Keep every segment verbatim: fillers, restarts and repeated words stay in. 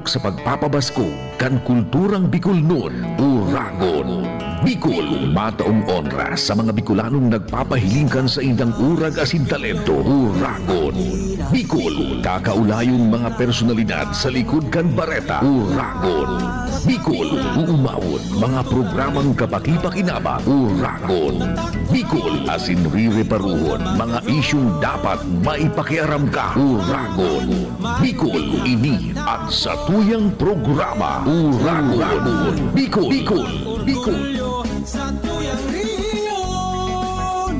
sa pagpapabaskog kan kulturang Bicolnon, Uragon, Bicol. Mataong onra sa mga Bicolanong nagpapahiling kan saindang urag asin talento, Uragon, Bicol. Kakaolayong mga personalidad sa likod kan bareta, Uragon, Bicol. Uumawon mga programang kapakipakinabang, Uragon, Bicol. Asin rireparuhon mga isyung dapat maipakiaram ka, Uragon, Bicol. Ini an satuyang programa, Uragon, Bicol, Bicol, Bicol. Orgulyo sa tuyang rehiyon.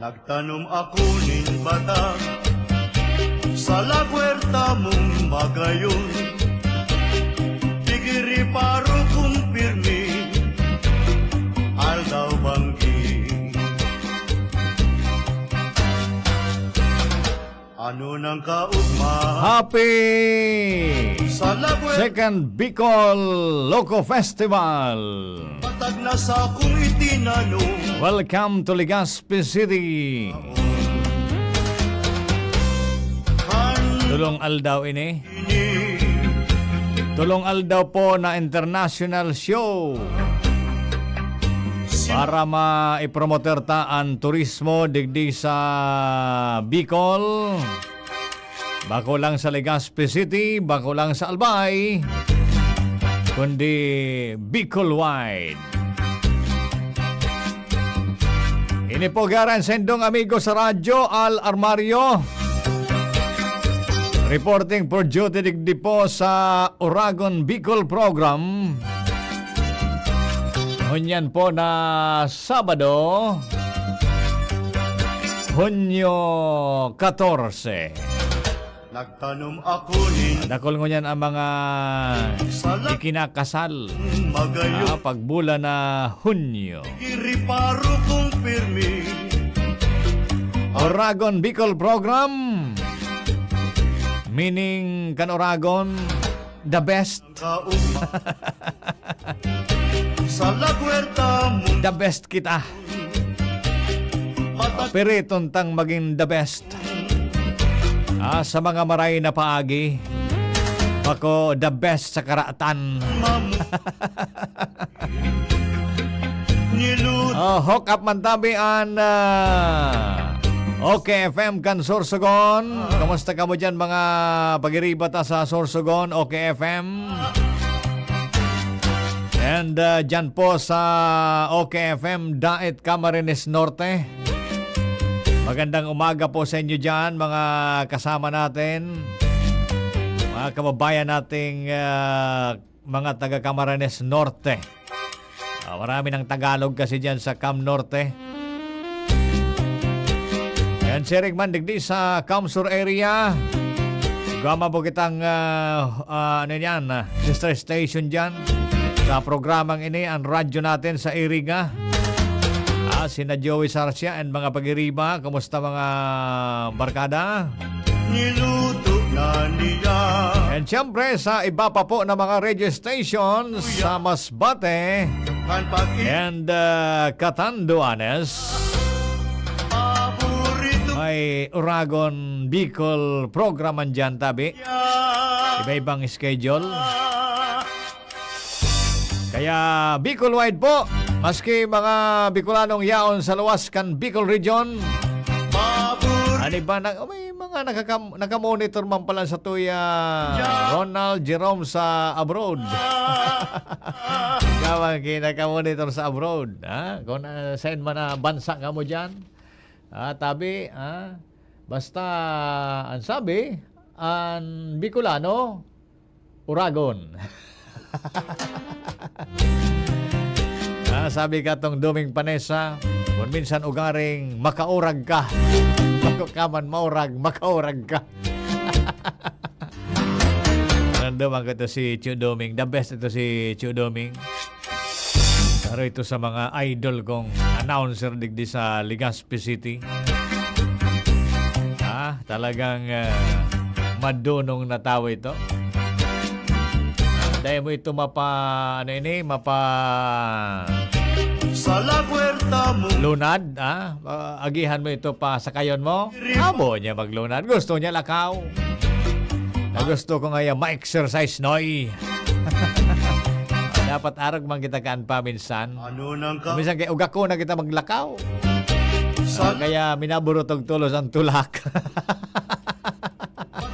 Nagtanom ako nin batag sa lagwerta mong magayon. Tigiriparo kong pirmi, aldaw banggi. Ano nang kaugma? Happy sa lagwet, second Bicol Loco Festival. Patag na sa akong itinanom. Welcome to Legazpi City. Tulong aldaw ini. Tulong aldaw po na international show para maipromoter ta an turismo digdi sa Bicol. Bako lang sa Legazpi City, bako lang sa Albay, kundi Bicol wide. Ini po garan sendong amigo sa radyo, Al Armario. Reporting for duty digdi po sa Uragon Bicol Program. Ngunyan po na Sabado, Hunyo katorse. Nagtanom ako nin dakul ngunyan ang mga ikinakasal, magayon, ah, pagbulan na Hunyo. Iriparo kong pirmi. Oragon Bicol Program, meaning kan Oragon, the best. Kaugma. Sa lagwerta mo. The best kita. Patag- Piriton tang maging the best. Ah, sa mga maray na paagi, bako the best sa karatan. Mamu- Niluto. Oh, hook up man tabi an, ah, OK F M kan Sorsogon. Kamusta kamo dyan, mga pagiriba ta sa Sorsogon, OK F M? And, ah, dyan po sa OK F M, Daet, Camarines Norte. Magandang umaga po sa inyo dyan, mga kasama natin, mga kababayan nating, ah, mga taga Camarines Norte. Ah, marami ng Tagalog kasi dyan sa Cam Norte. Yan, siring man digdi sa Cam Sur area. Igwa man po kitang, ah, ah, ano yan, ah, sister station dyan. Sa programang ini, ang radyo natin sa Iriga. Ah, sina Joey Sarcia and mga pag-iriba. Kumusta, mga barkada? Niluto na niya. And siyempre, sa iba pa po na mga radio stations sa Masbate and, uh, Catanduanes, paborito may Uragon Bicol program man dyan, tabi. Iba-ibang schedule. Kaya Bicol wide po, maski mga Bicolanong yaon sa luwas kan Bicol Region. Pabor- Ano ba na, oh, may mga nakakam-, nakamonitor man pala sa tuya, Ronald Jerome sa abroad. Ikaw ang kinakamonitor sa abroad, ha? Kung, ah, saan man na bansa ka mo dyan, ah, tabi, ah, basta, ang sabi, ang Bicolano, Uragon. Ah, sabi ka tong Doming Panessa, kung minsan ugaring makaurag ka, bago ka man maurag, makaurag ka. Duman ko ito si Chu Doming. The best ito si Chu Doming. Pero ito sa mga idol kong announcer digdi sa Legazpi City. Ah, talagang ah, madunong na tao ito. Dahil mo ito mapa, ano ini, mapa Sa la puerta mo. Lunad, ah? Ah, agihan mo ito pa sakayon mo? Abo niya maglunad. Gusto niya lakaw. Na gusto ko nga yan, ma-exercise, noy. Dapat arog man kita kaan paminsan. Ano nang ka? Minsan kay ugako na kita maglakaw. Ah, kaya minaburutog tulos ang tulak.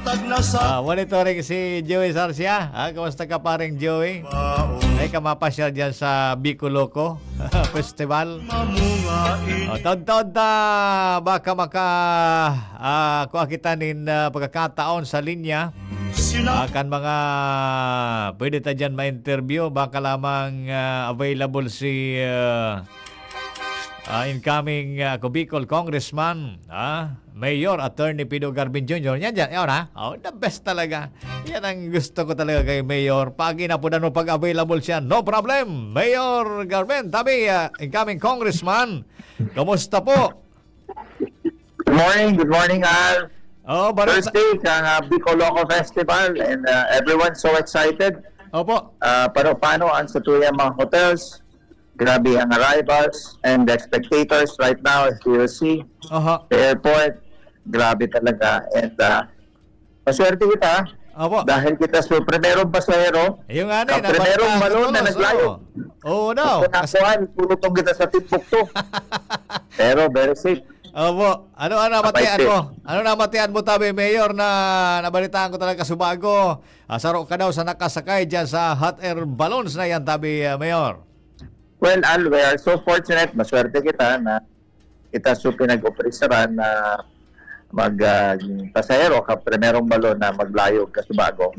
Tag na sa Ah, wala ito rin si Joey Sarcia. Ah, kamusta ka paring Joey? baon. Ay ka mapasyal dyan sa Bicoloco Festival. Mamunga ini. Oh, taon-taon ta, baka maka ah, kuha kita nin ah, pagkakataon sa linya. Sina Ah, kan mga pwede ta dyan ma-interview, baka lamang ah, available si ah, ah, incoming ah, Bicol Congressman, ah, Mayor Attorney Pido Garvin Junior. Yan dyan, yun ha? Oh, the best talaga. Yan ang gusto ko talaga kay Mayor. Pag inapudan mo, pag available siya, no problem. Mayor Garvin, tabi, ah, incoming Congressman, kamusta po? Good morning, good morning, Al. Oh, barita. Thursday, kang uh, Bicoloco Festival, and uh, everyone's so excited. Opo. Uh, pero paano ang sa tuyang mga hotels? Grabe ang arrivals and the spectators right now, as you will see, Aha. the airport, grabe talaga. And uh, maswerte kita Opo. dahil kita sa primerong pasahero, Yung nga na, Ang primerong nabalita ko balon na tulos, naglayo. Oo, Oo, no. Kung nakuhaan, pulutong kita sa Timbuktu. Pero very safe. Opo. Ano ang namatian Abay, mo? Ano namatian mo, tabi, Mayor, na nabalitaan ko talaga subago? Ah, saro ka daw sa nakasakay dyan sa hot air balloons na yan, tabi, ah, Mayor. Well, Al, we are so fortunate. Maswerte kita na kita so pinag-oprisaran na mag ah, pasahero ka primerong balon na maglayog ka subago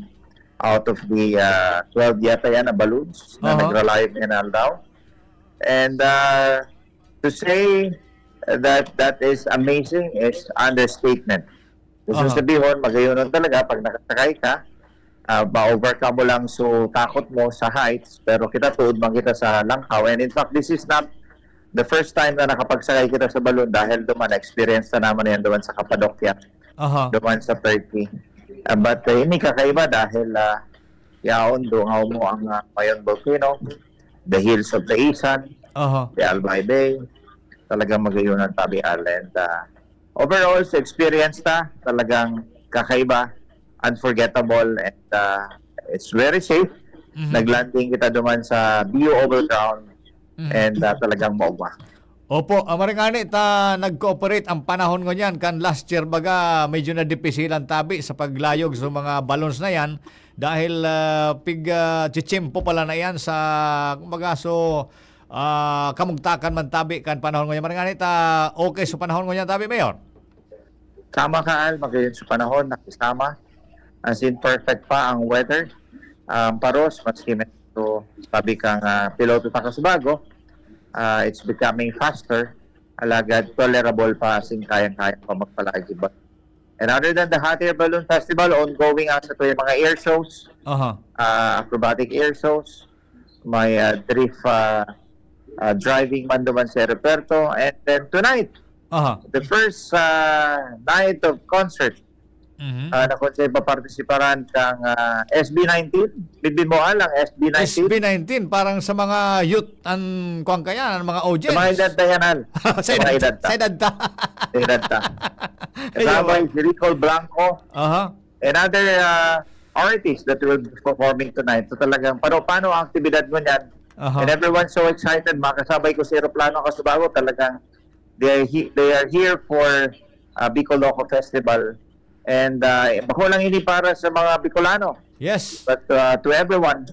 out of the ah, twelve yata yan na balloons na Aha. nagralayog ngayon aldaw. And uh, to say that that is amazing is understatement. Gusto Aha. sabihin, magayonon talaga pag nakasakay ka, ah, ma-overcome mo lang so takot mo sa heights, pero kita tuod man kita sa langkaw. And in fact, this is not the first time na nakapagsakay kita sa balon dahil duman na-experience na naman yan duman sa Kapadokya, Aha. duman sa Turkey. Ah, but uh, ini kakaiba dahil uh, yaon dungaw mo ang uh, Mayon Volcano, the hills of the Isan, Aha. the Albay Bay, talagang magayonan tabi Al. And uh, overall, sa experience ta, talagang kakaiba, unforgettable, and uh, it's very safe. Mhm. Nag-landing kita duman sa B U Overground Mhm. and uh, talagang maugma. Opo, ah, maring ani ta nag-cooperate ang panahon ngunyan kan last year baga medyo nadipisilan tabi sa paglayog sa mga balloons na yan dahil ah, pig ah, chitsimpo pala na yan sa kumbaga so ah, kamugtakan man tabi kan panahon ngunyan. Maring ani ta okay sa panahon ngunyan tabi, Mayor? Tama ka, Al, magayon sa panahon, nakisama. As in, perfect pa ang weather. Ang paros, maski medyo sabi kang ah, piloto ta kasubago, ah, it's becoming faster. Alagad tolerable pa, as in, kayang-kaya pa magpalagi ba. And other than the Hot Air Balloon Festival, ongoing ang sa tuyang mga air shows, Aha. ah, acrobatic air shows, may ah, drift ah, ah, driving man duman sa aeropuerto. And then tonight, Aha. the first ah, night of concert Mhm. ah, na kung saan papartisiparan kang ah, S B nineteen. Bibin mo, Al, ang S B nineteen. S B nineteen, parang sa mga youth, ang kuwan kaya, ang mga Sa audience. mga edad na yan, Al. sa Sa mga edad, edad ta. sa edad ta. Sa edad ta. Ayun. Kasama si Rico Blanco Aha. and other uh, artists that will be performing tonight. So talagang pano-pano ang aktibidad mo niyan. Aha. And everyone's so excited. Makasabay ko sa aeroplano kasubago. Talagang they are, he- they are here for uh, Bicoloco Festival. And uh, bako lang ini para sa mga Bicolano. Yes. But uh, to everyone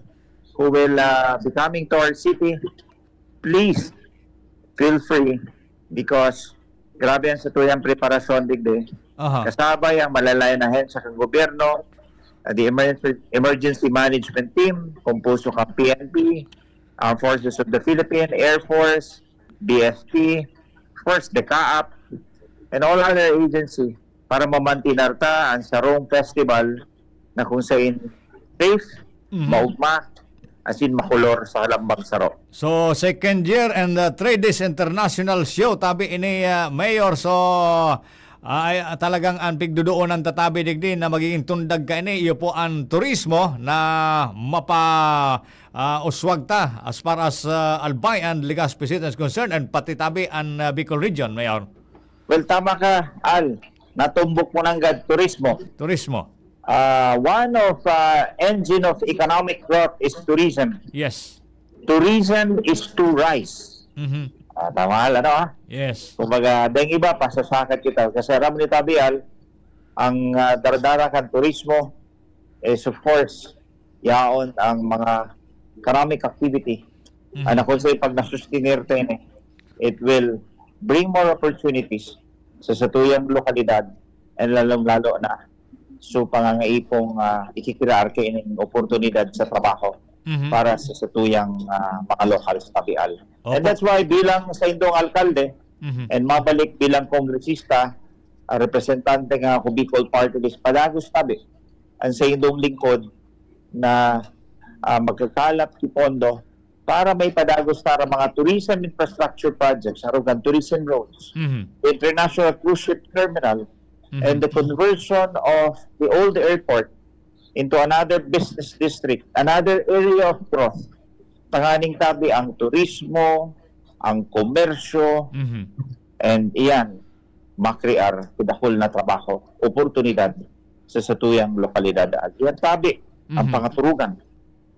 who will uh, be coming to our city, please feel free because grabe ang satuyang preparasyon digdi. Aha. Kasabay ang malalayan na ahensya ng gobyerno, uh, the emergency, emergency management team, composed of P N P, Armed Forces of the Philippines, Air Force, B F P, of course, the CAAP, and all other agency para mamantinar ta ang sarong festival na kung saan safe, Mhm. maugma, asin makolor sa halambang saro. So, second year and, uh, three days international show, tabi ini, uh, Mayor. So, ay, ah, talagang ang pigdodoonan ta tabi digdi na magiging tundag kaini, iyo po ang turismo na mapa-, ah, uswag ta as far as, uh, Albay and Legazpi City is concerned, and pati tabi ang, uh, Bicol region, Mayor. Well, tama ka, Al. Natumbok mo nanggad, turismo. Turismo. Uh, one of, uh, engine of economic growth is tourism. Yes. Tourism is to rise. Mhm. Ah, tama, Al, ano, ah? Yes. Kumbaga, dahil iba, pasasakit kita. Kasi aram ni tabi, Al, ang, ah, daradara kan turismo is, of course, yaon ang mga economic activity. Mhm. Ano, kung sa pag nasustinir tayo ni, it will bring more opportunities sa satuyang lokalidad, and lalong-lalo na so pangangaipong, ah, ikikrear kaining oportunidad sa trabaho Mhm. para sa satuyang, ah, mga lokal sa tabi, Al. And Opo. that's why bilang saindong alkalde Mhm. and mabalik bilang kongresista, ah, representante nga ako Bicol Party List, padagos tabi ang saindong lingkod na, ah, magkakalap ki pondo para may padagos para mga tourism infrastructure projects, arog kan tourism roads, Mhm. international cruise ship terminal, Mhm. and the conversion of the old airport into another business district, another area of growth. Tanganing tabi ang turismo, ang komersyo, Mhm. and iyan, makrear ki dakul na trabaho, oportunidad sa satuyang lokalidad. At iyan tabi ang Mhm. pangaturugan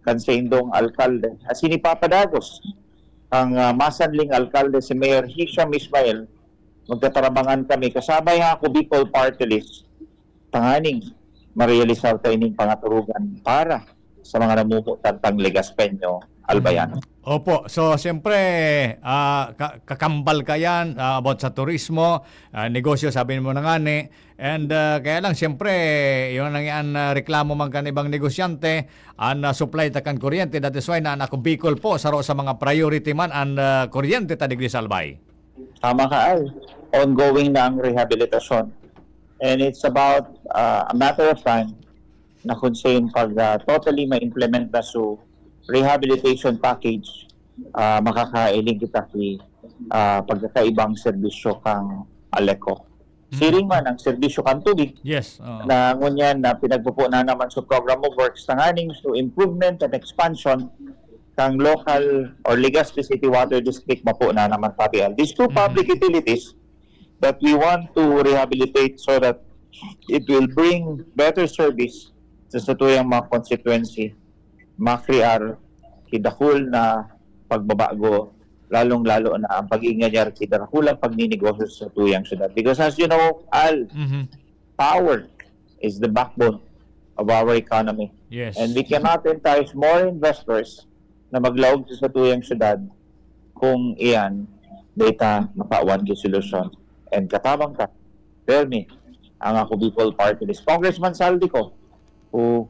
kan saindong alkalde. Asin ipapadagos ang, ah, masanling alkalde, si Mayor Hisham Ismail, magtatarabangan kami kasabay ha ako Bicol Party List, tanganing marealisar ta ining pangaturugan para sa mga namumutan tang Legazpeño, Albayan. Mm. Opo. So, siyempre, ah, ka-, kakambal ka yan, ah, about sa turismo, ah, negosyo, sabi mo na nga ni. And, ah, kaya lang, siyempre, yun ang, ang, ah, reklamo man kan ibang negosyante, ang, ah, supply ta kan kuryente. That is why na, na ako Bicol po, saro sa mga priority man ang, ah, kuryente ta digdi sa Albay. Tama ka, Al. Ongoing na ang rehabilitasyon. And it's about, ah, a matter of time na kung sa yung pag, ah, totally ma-implement na so rehabilitation package, ah, makakailing kita ki, ah, pagkakaibang serbisyo kang Aleco. Mm. Siring man ang serbisyo kang tubig Yes, oo. na ngunyan na pinagpupunan naman sa Program of Works tanganing so improvement and expansion kang local or Legazpi City Water District mapo na naman tabi. These two Mhm. public utilities that we want to rehabilitate so that it will bring better service sa satuyang mga constituency, makrear ki dakul na pagbabago, lalong-lalo na ang pag-iinganyar ki dakulang pagninegosyo sa satuyang syudad. Because as you know, Al, Mhm. power is the backbone of our economy. Yes. And we cannot entice more investors na maglaog sa satuyang syudad kung iyan, data makawan ki solusyon. And katabang ka, Bernie, ang ako Bicol Party List. Congressman Zaldy Co, who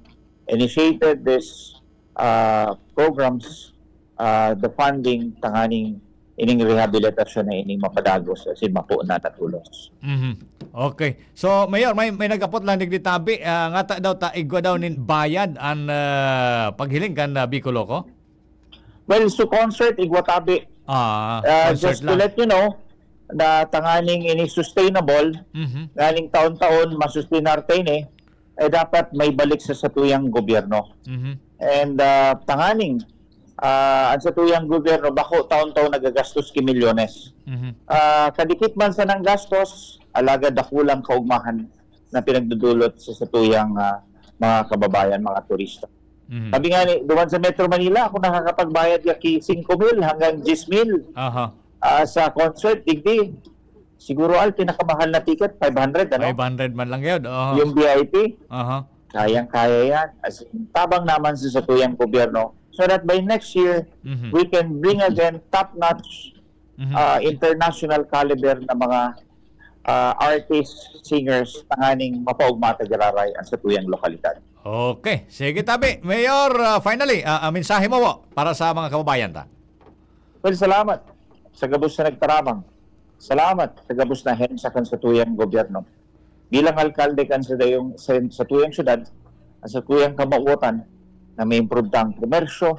initiated this, uh, programs, uh, the funding tanganing ining rehabilitasyon na ining mapadagos asin mapo na natulos. Mhm. Okay. So, Mayor, may, may nag-apot lang digdi tabi, ah, ngata daw ta igwa daw nin bayad an, ah, paghiling kan, ah, Bicoloco? Well, so concert, igwa tabi. Ah, Uh, concert just to lang. let you know, na tanganing ini sustainable, Mhm. nganing taon-taon, masustinar ta ini, eh, dapat may balik sa satuyang gobyerno. Mhm. And, uh, tanganing, uh, ang satuyang gobyerno, bako taon-taon nagagastos ki milyones. Mhm. Uh, kadikit man sa nang gastos, alagad dakulang kaugmahan na pinagdudulot sa satuyang, uh, mga kababayan, mga turista. Mhm. Sabi nga ni, duman sa Metro Manila, ako nakakapagbayad ya ki singko mil hanggang diyes mil, Aha. ah, sa concert, digdi. Siguro, Al, pinakamahal na ticket, five hundred, ano? Five hundred man lang yun, oo. Yung V I P, Aha. kayang-kaya yan. As in, tabang naman sa satuyang gobyerno. So that by next year, Mhm. we can bring again top-notch, Mhm. ah, international caliber na mga, ah, artists, singers, tanganing mapaugma ta giraray ang satuyang lokalidad. Okay. Sige, tabi. Mayor, ah, finally, ah, ah, mensahe mo po para sa mga kababayan ta. Well, salamat sa gabos na nagtaramang. Salamat sa gabos na hensya kan satuyang gobyerno. Bilang alkalde kan sa dayong, sa, satuyang syudad, sa satuyang kamawotan, na ma-improve ta ang komersyo,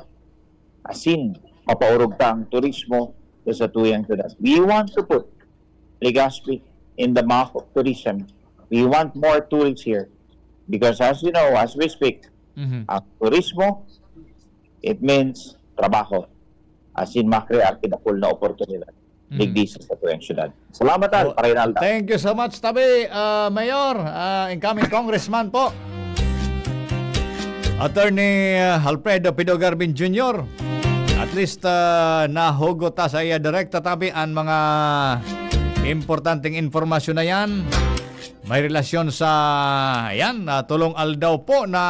asin mapaorog ta ang turismo sa satuyang syudad. We want to put Legazpi in the mouth of tourism. We want more tourists here because, as you know, as we speak, Mhm. ang turismo, it means trabaho. Asin makrear ki dakul na oportunidad Mhm. digdi sa satuyang syudad. Salamat, Al, Oh, para Inalta. Thank you so much, tabi, ah, Mayor, ah, incoming congressman po. Attorney, ah, Alfredo Pido Garvin Junior. At least, ah, nahugot ta sa iya direkta, tabi, ang mga importanteng impormasyon na yan. May relasyon sa, ayan, ah, tulong aldaw po na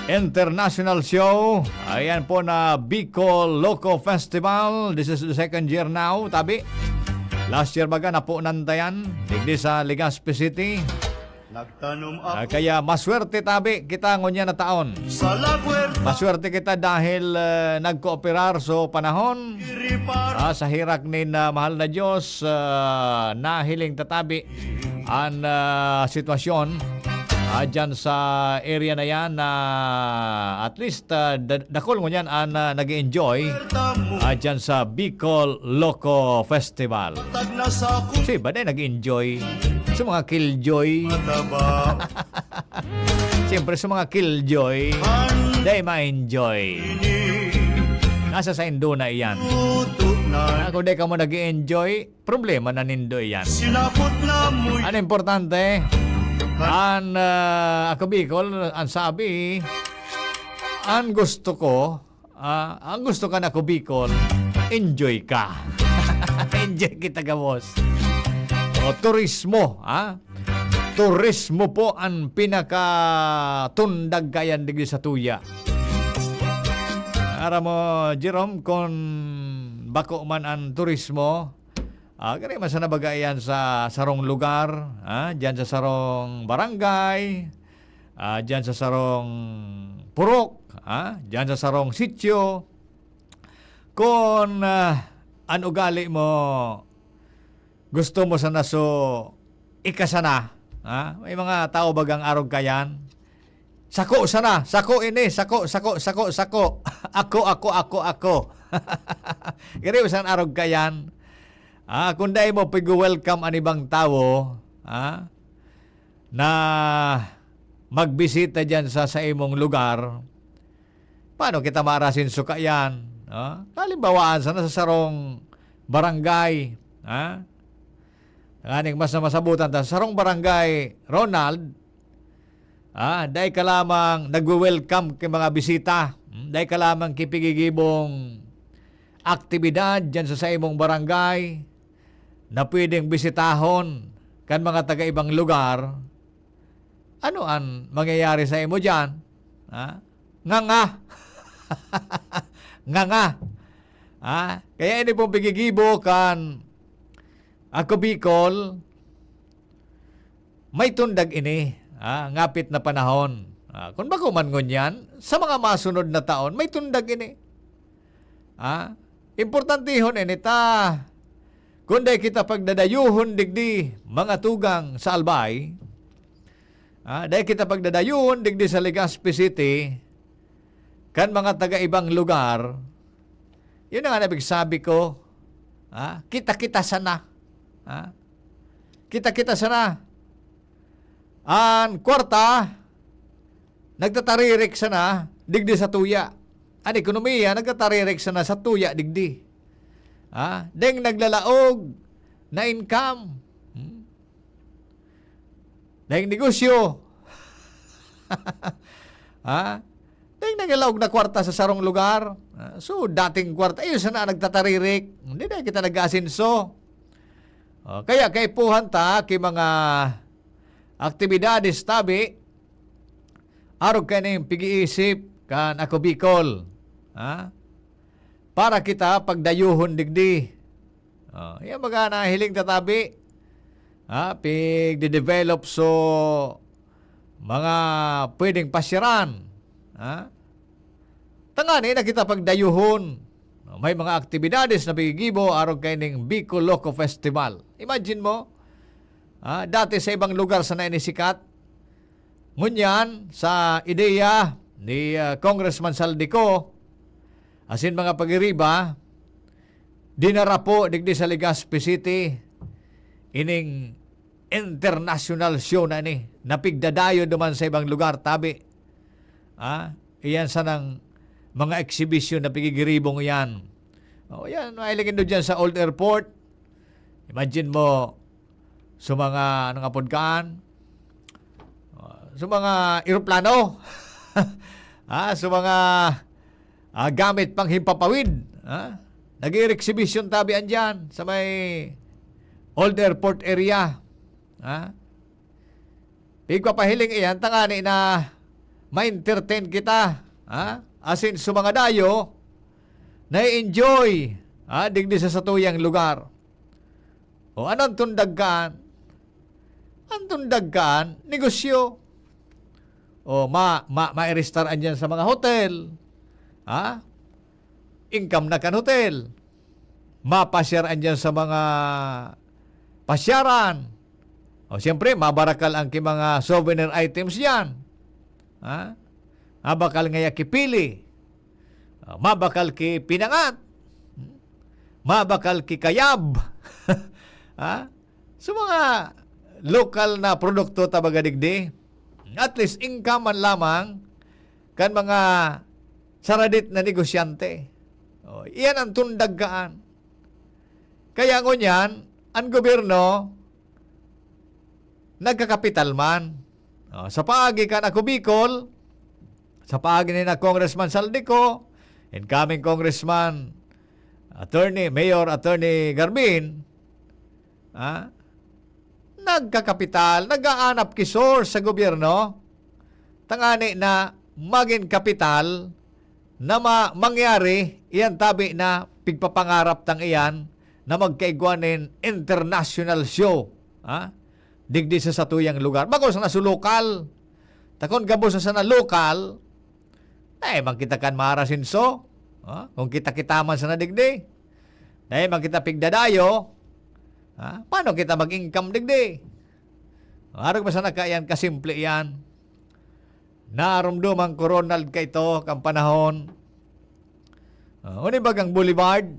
international show. Ayan po na Bicol Loco Festival. This is the second year now, tabi. Last year baga, napunan ta yan. Digdi sa Legazpi City. Nagtanom Ah, ako kaya maswerte, tabi, kita ngunyan na taon. sa lagwerta. Maswerte kita dahil ah, nagkooperar so panahon. Iripar Ah, sa herak nin ah, mahal na Diyos, ah, nahiling ta tabi an ah, sitwasyon ah, dyan sa area na yan na at least ah, da- dakul ngunyan an ah, nag-enjoy ah, dyan sa Bicol Loco Festival. Tagna sa akong Kasi ba dahil nag-enjoy? Sa mga killjoy. Mataba. Siyempre sa mga killjoy, dahil ma-enjoy. Nasa sa indo na iyan. Tutunan. Kung di ka mo nag enjoy problema na nindo iyan. Sinapot na mo'y Ang importante, ang ah, ako Bicol, ang sabi, ang gusto ko, ah, ang gusto ka na ko Bicol, enjoy ka. Enjoy kita gabos. O, turismo, ha? Turismo po ang pinakatundag kayan digdi sa tuya. Aram mo, Jerome, kung bako man ang turismo, ah, gani man sana baga iyan sa sarong lugar, ah, diyan sa sarong barangay, ah, diyan sa sarong purok, ah, diyan sa sarong sitio. Kung ah, an ugali mo, gusto mo sana so ikasana, ha? May mga tao bagang arog kayan. Sako sana, sako ini, sako, sako, sako, sako. Ako, ako, ako, ako. Gari san arog kayan. Ah, kung dai mo pig-welcome an ibang tawo, ha? Na magbisita diyan sa, sa imong lugar, paano kita maarasin suka yan? Ha? Kalimbawaan sana sa sarong barangay, ha? Nganing mas na masabutan ta, sa sarong barangay, Ronald, ah, dai ka lamang nagwe-welcome kay mga bisita. Hmm? Dai ka lamang kipigigibong aktibidad dyan sa, sa imong barangay na pwedeng bisitahon kan mga taga-ibang lugar. Ano an mangyayari sa imo dyan? Ha? Nganga. Nganga. Ha? Kaya ini pong pigigibo kan Ako Bicol, may tundag ini, ha? Ngapit na panahon. Ha? Kung bako man ngunyan, sa mga masunod na taon, may tundag ini. Ha? Importantehon ini ta. Kung dai kita pagdadayuhon digdi, mga tugang sa Albay, ha? Dai kita pagdadayuhon digdi sa Legazpi City, kan mga taga-ibang lugar, yun na nga nabigsabi ko, ha? Kita-kita sana. Ha? Kita-kita sana. An kwarta, nagtataririk sana digdi sa tuya. An ekonomiya, nagtataririk sana sa tuya digdi. Ha? Deng naglalaog na income. Hmm? Deng negosyo. Ha? Deng naglalaog na kwarta sa sarong lugar. Ha? So, dating kwarta, iyo sana nagtataririk. Hindi na kita nag-aasenso. O, kaya kaipuhan ta ki mga aktibidades tabi, arog kaning pig-iisip kan Ako Bicol. Ha? Para kita pagdayuhon digdi. O, yan baga nahiling ta tabi. Ha? Pigde-develop so mga pwedeng pasyaran. Ha? Tangani na kita pagdayuhon. May mga aktibidades na pigigibo arog kaining Bicol Loco Festival. Imagine mo, ah, dati sa ibang lugar sana ini sikat. Ngunyan, sa ideya, ni, ah, Congressman Zaldy Co, asin mga pagiriba, dinara po digdi sa Legazpi City ining international show na ini, na pigdadayo duman sa ibang lugar, tabi. Ah, iyan sanang mga eksibisyon na pigigiribong iyan. O, yan, mahiling indo dyan sa Old Airport. Imagine mo, sa mga, ano nga pod kaan? Ah, sa mga eroplano. Ah, sa mga, ah, gamit pang himpapawid. Ah, nag-i-exhibition tabi andyan sa may Old Airport area. Ah, pigpapahiling iyan, tangani na ma-entertain kita. Ah, asin sa mga dayo, na-enjoy, ah, digdi sa satuyang lugar. O, ano an tundag kaan? An tundag kaan, negosyo. O, ma-, ma-, mairestar andyan sa mga hotel. Ha? Income na kan hotel. Mapasyar andyan sa mga pasyaran. O, siyempre, mabarakal ang ki mga souvenir items yan. Ha? Mabakal ngaya ki pili. Ah, mabakal ki pinangat. Mabakal ki kayab. Ha? So, mga lokal na produkto ta baga digdi, at least income man lamang kan mga saradit na negosyante. O, iyan ang tundag kaan. Kaya ngunyan, ang gobyerno nagkakapital man. O, sa paagi kan Ako Bicol, sa paagi ni na Congressman Zaldy Co, incoming Congressman Attorney, Mayor Attorney Garbin, ah, nagkakapital, nag-aanap ki source sa gobyerno, tangani na magin kapital na ma-, mangyari, iyan tabi na pigpapangarap tang iyan na magkaigwa nin international show, ha? Digdi sa satuyang lugar. Bako sana sa lokal. Ta kun gabos na sana lokal, dai man kita kan maarasinso. Ha? Kung kita-kita man sana digdi, dai man kita pigdadayo, ha? Paano kita mag-income digdi? Arog ba sana kaiyan kasimple iyan? Narumduman ko, Ronald, kaito kan panahon. Ah, uni bagang Boulevard?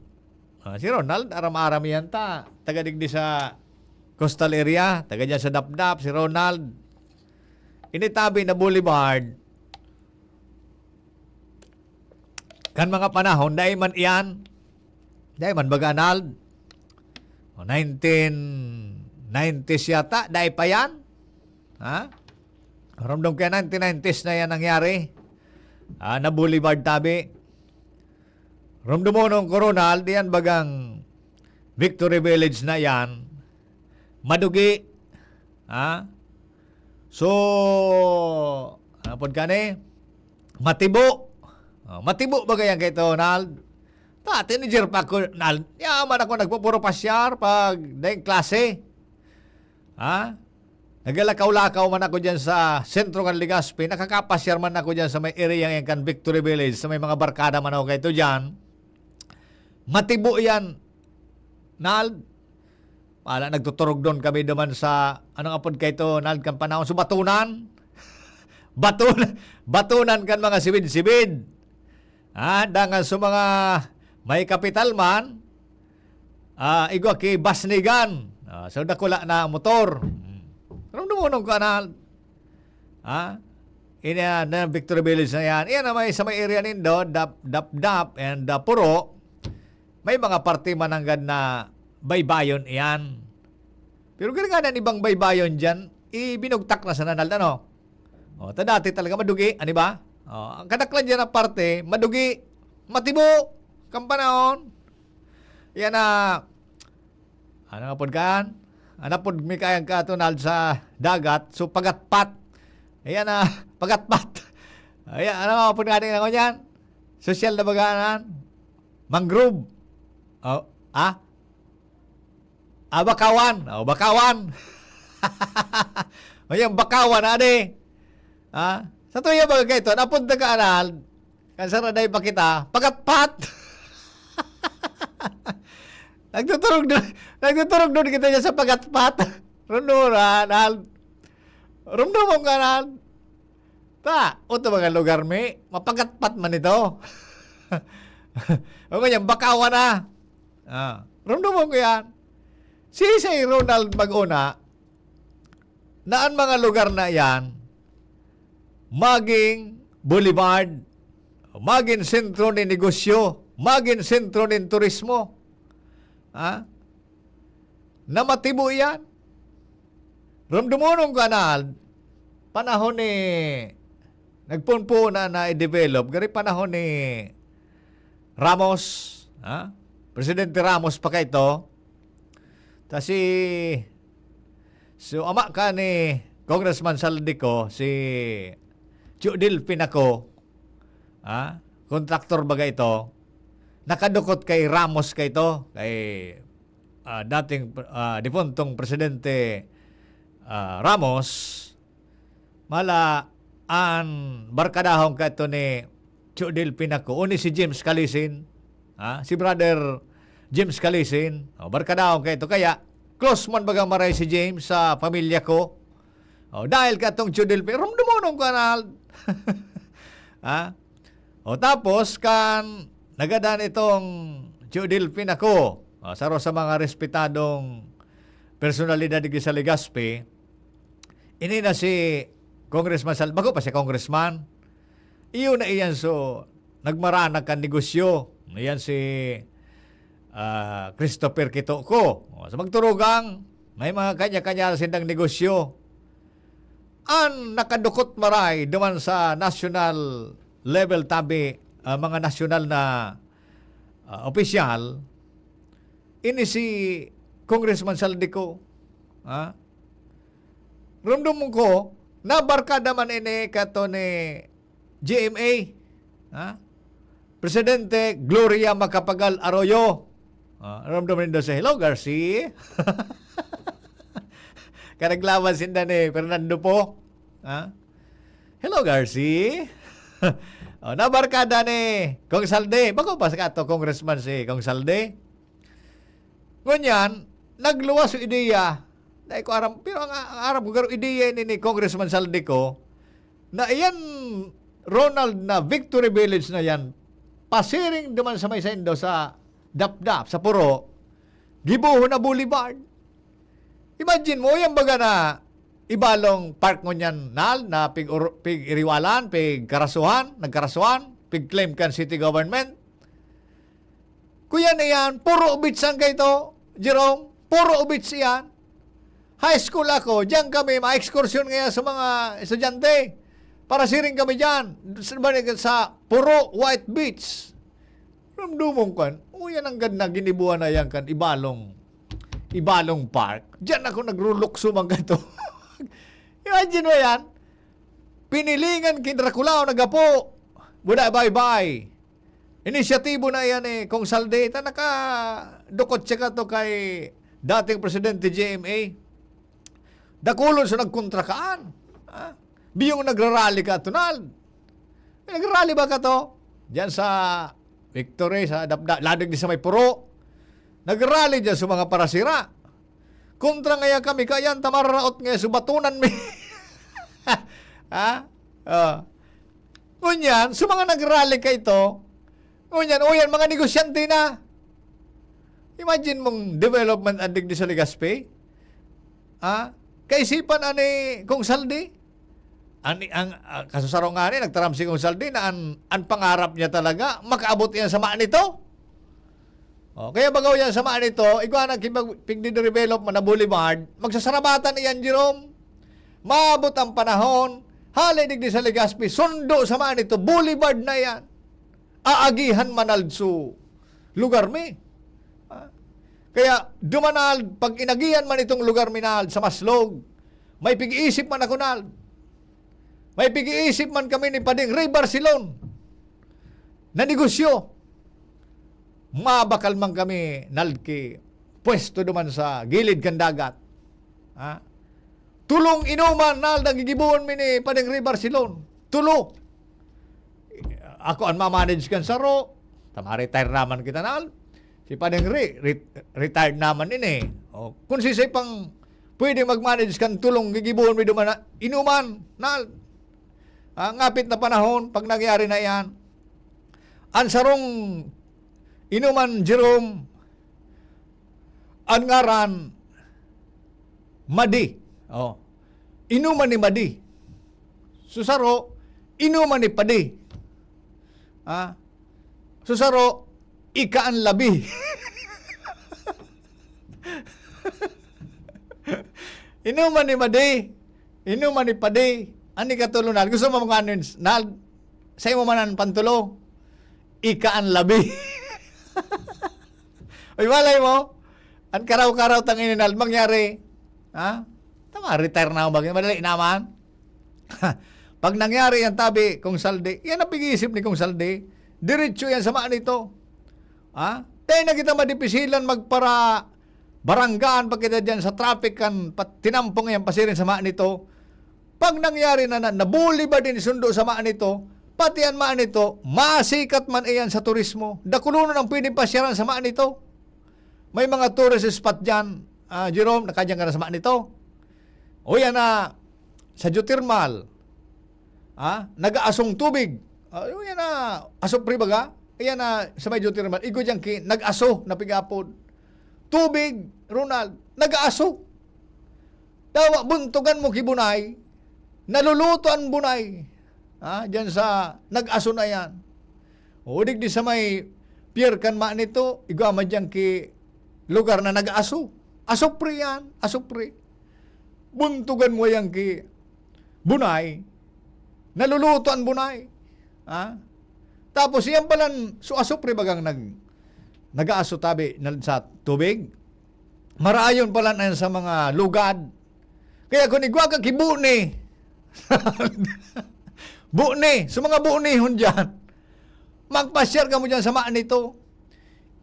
Ah, si Ronald, aram-aram iyan ta. Taga digdi sa coastal area, taga dyan sa Dapdap, si Ronald. Ini tabi na Boulevard, kan mga panahon, dai man iyan, dai man baga, Ronald. O, nineteen nineties yata, dai pa yan. Ha? Ramdam kaya nineteen nineties na yan nangyari. Ah, na Boulevard tabi. Ramdam mo nung Coronal, diyan bagang Victory Village na yan. Madugi. Ha? So, ano pod kani? Matibo. Oh, matibo ba kaya kay Ronald? Ta, teenager pa ako, Nald. Yaman ako nagpupuro pasyar pag daing klase. Ha? Nagalakaw-lakaw man ako dyan sa sentro ng Legazpi. Nakakapasyar man ako dyan sa may area yan kan Victory Village, sa may mga barkada man ako kaito dyan. Matibo yan, Nald. Wala, nagtuturugdon kami duman sa, ano nga pod kaito, Nald, kan panahon? So, batunan. Batun-, batunan kan mga sibid-sibid. Ah, dangan sa mga may kapital man, ah, igwa ki basnigan. Ah, so, dakula na motor. Hmm. Ramdam mo nung kanal. Ah, ini, ah, na Victory Village na yan. Iyan na may, sa may area nindo, Dap-, Dapdap and, ah, Puro. May mga parte man nanggad na baybayon iyan. Pero gani nga na ibang baybayon diyan, ibinugtak na sa nanal, ano? O, ta dati talaga madugi, ani ba? O, ang kadaklan diyan na parte, madugi, matibo, kan panahon. Yan na, ano nga pod kan? Ano pod mi kayang katunal sa dagat, so pagatpat. Ayan na, pagatpat. Ayan, ano nga pod nga din ako niyan? Sosyal na baganan? Mangrove. O, ah? Ah, bakawan. O, bakawan. O, yung bakawan, ade. Ha? Sa tuya, baga kaito, napunta ka, anal, kan saraday pa kita, pagatpat. Nagtuturog doon, nagtuturog doon kita niya sa pagatpat. Runura, anal. Rumdumong ka, anal. Ha, oto mga lugar mi, mapakatpat man ito. O ngunyan, bakawan na. Ah, ramdamon ko yan. Si, si Ronald mag-una, na an mga lugar na yan, maging boulevard, maging sentro ni negosyo, maging sentro ni turismo. Ha? Na matibo yan. Ramdamonon ko, anal, panahon ni, nagpunpo na, na i-develop, gari panahon ni Ramos, ha? Presidente Ramos pa kaito. Ta si, so, ama ka ni Congressman Saldico, si Judil Pinaco, ha? Kontraktor baga ito. Nakadukot kay Ramos kaito, kay, ah, dating, ah, defuntong Presidente, ah, Ramos. Mala, an barkadahon kaito ni Judil Pinaco, o ni si James Calisin, ha? Si Brother James Calisin, o, barkadahon kaito. Kaya, close man baga maray si James sa pamilya ko. O, dahil katong Judil Pi-, ramdamonon ko, anal. Ha? O, tapos, kan nagadan itong Judil Pinaco, o, saro sa mga respetadong personalidad digdi sa Legazpi, ini na si Congressman Sal-, bako pa siya congressman. Iyo na iyan, so, nagmaranag kan negosyo. Iyan si, ah, Christopher Quitoco. O, sa magturugang, may mga kanya-kanya na sindang negosyo. An nakadukot maray duman sa national level, tabi, ah, mga nasyonal na, ah, opisyal, ini si Congressman Saldico. Ha? Ramdam ko, nabarkada man ini kato ni G M A. Ha? Presidente Gloria Macapagal Arroyo. Ah, ramdam nindo si, "Hello, Garci." Kanaglaban sinda ni Fernando Po. Ha? "Hello, Garci." O, nabarkada ni Kong Saldi. Bako pa sa kato, congressman si Kong Saldi. Ngunyan, nagluwas yung ideya. Dai ko aram, pero ang, ang aram ko, garo ideya ini ni Congressman Saldico, na iyan, Ronald, na Victory Village na yan, pasiring duman sa may saindo sa Dapdap, sa Puro, gibohon na boulevard. Imagine mo, yan baga na Ibalong Park ngunyan, Nal, na pig-ur-, pig-iriwalan, pig-karasuhan, nagkarasuhan, pig-claim kan city government. Kuya na yan, puro beach ang kaito, Jerome. Puro beach yan. High school ako, diyan kami ma-excursion ngayon sa mga estudyante. Para siring kami diyan, sa, sa puro white beach. Ramdumong kan, o yan ang ganda, ginibuan na yan kan Ibalong, Ibalong Park. Diyan ako nagrulukso man kaito. Imagine mo yan. Pinilingan kin Dracula o nagapo. Buda baybay. Inisyatibo na yan eh, Kong Saldi. Ta nakadukot siya kato kay dating Presidente J M A. Dakulon sa nagkontrakaan. Ah, biyong nagrarally ka, Tunal. Nagrarally ba ka to? Diyan sa Victory, sa Dapda, ladig di sa may puro. Nagrarally diyan sa mga parasira. Kontra ngaya kami, kaya yan, tamararaot ngaya, subatunan mi. Ha? Oh. Ngunyan, sa mga nagrally ka ito, ngunyan, o yan, mga negosyante na. Imagine mong development andig di sa Legazpi. Ha? Kaisipan ani Kong Saldi? Ani ang, ah, kasusaro nga ni, nagtaram si Kong Saldi na an, an pangarap niya talaga, makaabot yan sa maan nito. Oh, kaya bagaw yan sa maan nito, igwa na kipag-, pigdidevelop man na boulevard, magsasarabatan iyan, Jerome. Maabot ang panahon, hali digdi sa Legazpi, sundo sa maan nito, boulevard na yan. Aagihan manalso lugar mi. Ah, kaya dumanal, pag inagihan man itong lugar mi na sa Maslog, may pig-iisip man ako na, may pig-iisip man kami ni Pading Ray Barcelon na negosyo. Mabakal man kami, nalki, pwesto duman sa gilid kan dagat. Ha? Tulong inuman, nal, nagigibohon mi ni Pading Ray Barcelon. Tulo. Ako ang mamanage kan saro. Tama, retire naman kita, nal. Si Pading Ray, re-, retired naman ini. O, kung sisay pang pwede mag-manage kan tulong gigibohon mi duman na inuman, nal. Ah, ngapit na panahon, pag nangyari na iyan, an sarong inuman, Jerome, an ngaran, Madi. Oh. Inuman ni Madi. Su saro, inuman ni Padi. Ah, su saro, ika an labi. Inuman ni Madi, inuman ni Padi, an ikatulo na. Gusto mo mga ano yun, Nald? Sa imo man an pantulo, ika an labi. Uy, malay mo, an karaw-karaw tang ini, Nald, mangyari. Ha? Tama, retire na ako, mag-, madali naman. Pag nangyari yan, tabi, Kong Saldi, yan ang pag-iisip ni Kong Saldi. Diretso yan sa Manito. Ha? Tayo na kita madipisilan magpara baranggaan pa kita dyan sa traffic kan pat-, tinampong yan pasiring sa Manito. Pag nangyari na, na nabuli ba din sundo sa Manito, pati an Manito, masikat man iyan sa turismo. Dakulonon ang pwedeng pasyaran sa Manito. May mga tourist spot dyan. Ah, Jerome, nakadyan ka na sa Manito. O yan na, sa geothermal. Ah, nag-aasong tubig. Ah, yung yan na, asupre baga. Yan na, sa may geothermal. Igo dyan ki, nag-aso, na pigapod. Tubig, Ronald, nag-aaso. Dawa, buntugan mo ki bunay, naluluto an bunay. Ah, dyan sa nag-aso na yan. O, digdi sa may pier kan Manito, igwa man dyan ki lugar na nag-aso. Asupre yan, asupre. Buntugan mo yan ki bunay, naluluto an bunay. Ha? Tapos, iyan palan, so, asupre bagang nag-, nag-aaso tabi na sa tubig. Marayon palan ayan sa mga lugad. Kaya kung igwa ka ki buni, buni, sa mga bunihon dyan, magpasyar kamo dyan sa Manito.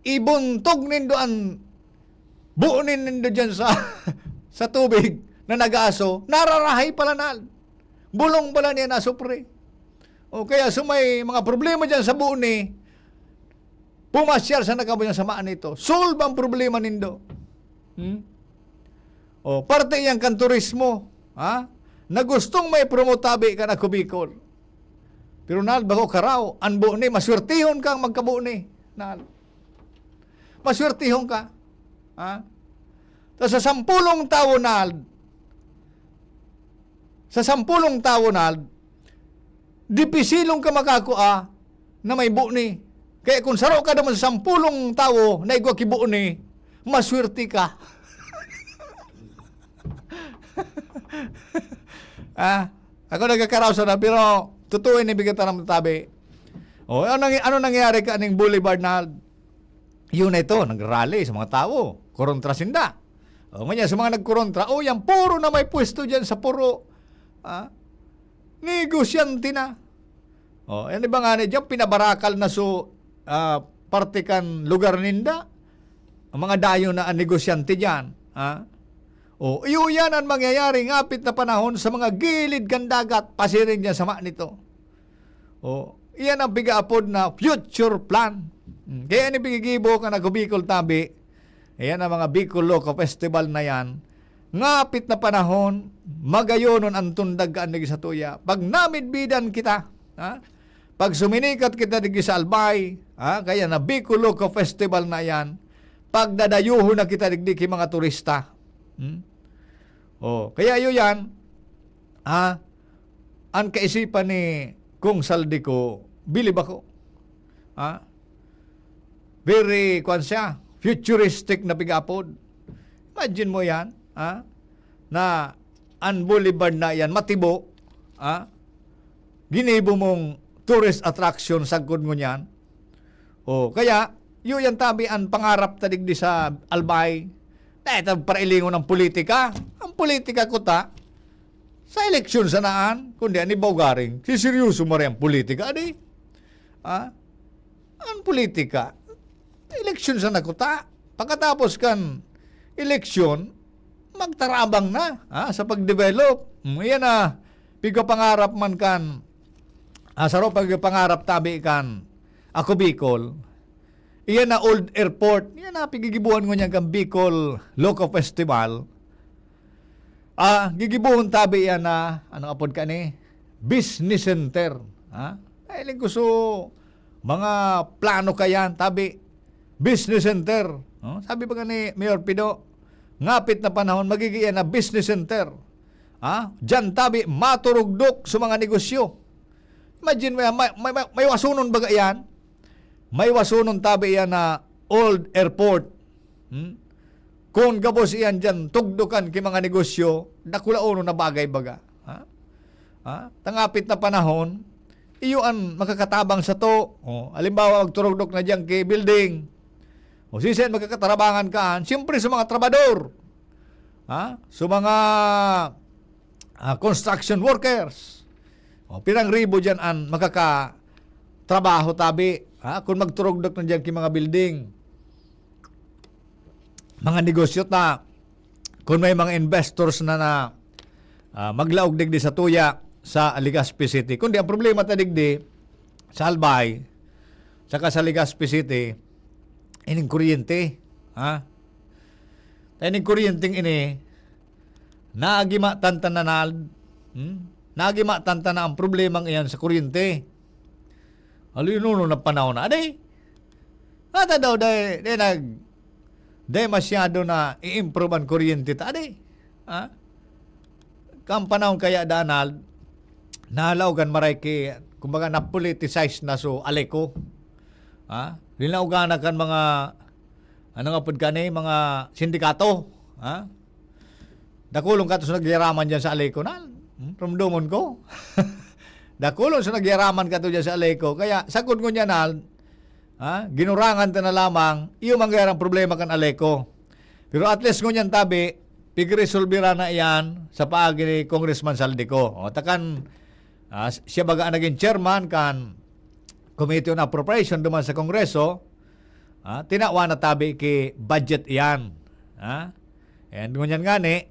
Ibuntog nindo an buni nindo dyan sa, sa tubig na nag-aaso, nararahay pala na. Bulong pala niya na supre. O kaya sa may mga problema dyan sa buni, pumasyar sana kamo dyan sa Manito. Solve ang problema nindo. Hmm? O, parte yan kan turismo, ha? Na gustong may promote tabi kan Ako Bicol. Pero Nald, bako karaw, an buni, maswertihon kang magkabuni. Nald. Maswertihon ka. Ha? Ta sa sampulong tawo, Nald, sa sampulong tawo, Nald, dipisilon ka makakua na may buni. Kaya kung saro ka naman sa sampulong tawo na igwa ki buni, maswerte ka. Ah, ako nagkakaraw sana, pero totoo ini, bigyan ta ng tabi. O, ano, nang-, ano nangyari ka ning Boulevard na yun na ito, nagrally sa mga tao, korontra sinda. O, ngunyan, sa mga nagkorontra, o, yan, puro na may pwesto dyan sa puro, ah, negosyante na. O, yan iba nga na dyan, pinabarakal na so, ah, parte kan lugar ninda. Ang mga dayo na ang negosyante dyan, ha? O, iyo yan ang mangyayari ngapit na panahon sa mga gilid kan dagat, pasiring dyan sa Manito. O, iyan ang pigaapod na future plan. Hmm, kaya ini pigigibo kan Ako Bicol tabi. Ayan ang mga Bicol Loco Festival na yan. Ngapit na panahon, magayonon ang tundag kan digdi sa tuya. Pag namidbidan kita, ha? Pag suminikat kita digdi sa Albay, ha? Kaya na Bicol Loco Festival na yan. Pagdadayuhon na kita digdi ki mga turista. Hmm? O, kaya iyo yan, ha? An kaisipan ni Kong Saldico, bilib ako. Ha? Very, kuwan siya, futuristic na pigapod. Imagine mo yan, ha? Na an Boulevard na yan, matibo, ha? Ginibo mong tourist attraction sagkod ngunyan. O, kaya, iyo yan tabi an pangarap ta digdi sa Albay. Dahil ta parailingon ang politika. Ang politika ko ta, sa eleksyon sanaan, kundi ani bawgaring, siseryoso mo rin ang politika, adi? Ah? Ang politika, eleksyon sana kuta. Pagkatapos kan eleksyon, magtarabang na, ha, sa pag-develop. Mm, iyan na, pigkapangarap man kan, ah, saro pagkapangarap tabi kan Ako Bicol. Iyan na old airport. Iyan na, pigigibuhan ngunyan kan Bicol Loco Festival. Ah, gigibuhon tabi yan na, anong apod ka ni? business center. Ha? Ay, ko so, mga plano kayan, tabi, business center. No? Sabi pa ni Mayor Pido, ngapit na panahon, magiging yan na business center. Ha? Diyan tabi, maturugdok sa mga negosyo. Imagine mo yan, may, may, may, may wasunon baga yan? May wasunon tabi yan na old airport. Hmm? Kung gabos iyan diyan, tugdokan ki mga negosyo, dakulaonon na bagay baga. Ha? Ha? Tangapit na panahon, iyo an makakatabang sa to. O, halimbawa, magturugdok na diyan ki building. O, sisay an makakatarabangan kaan? Siyempre, sa mga trabador. Ha? Sa mga, ah, construction workers. O, pirang ribo diyan an makakatrabaho tabi. Ha? Kung magturugdok na diyan ki mga building, mga negosyo ta, kung may mga investors na, na, ah, maglaog digdi sa tuya sa Legazpi City. Kundi ang problema ta digdi, sa Albay, saka sa Legazpi City, ining kuryente. Ha? Ta ining kuryenteng ini, nagimatan ta na, Nald. Hmm? Nagimatan ta na ang problemang iyan sa kuryente. Haloy, nuno na panahon na. Aday, ata daw, day, day nag, day masyado na i-improve ang kuryente ta, aday. Ha? Kan panahon kaya, Donald, nalaog kan maray ki, kumbaga, napoliticize na so Aleco. Ha? Linaogan na kan mga, ano nga pud kani, mga sindikato. Ha? Dakulon kato sa nagyaraman diyan sa Aleco, na, hmm, rumdomon ko. Dakulon sa nagyaraman kato diyan sa Aleco. Kaya, sagkod ngunyan, na, ha, ginurangan ta na lamang, iyo mangyarang problema kan Aleco. Pero at least ngunyan tabi, pigresolbira na iyan sa paagi ni Congressman Zaldy Co. O, ta kan, ah, siya baga ang naging chairman kan Committee on Appropriation duman sa Kongreso, ah, tinawan na tabi ki budget iyan. Ah? And ngunyan ngani,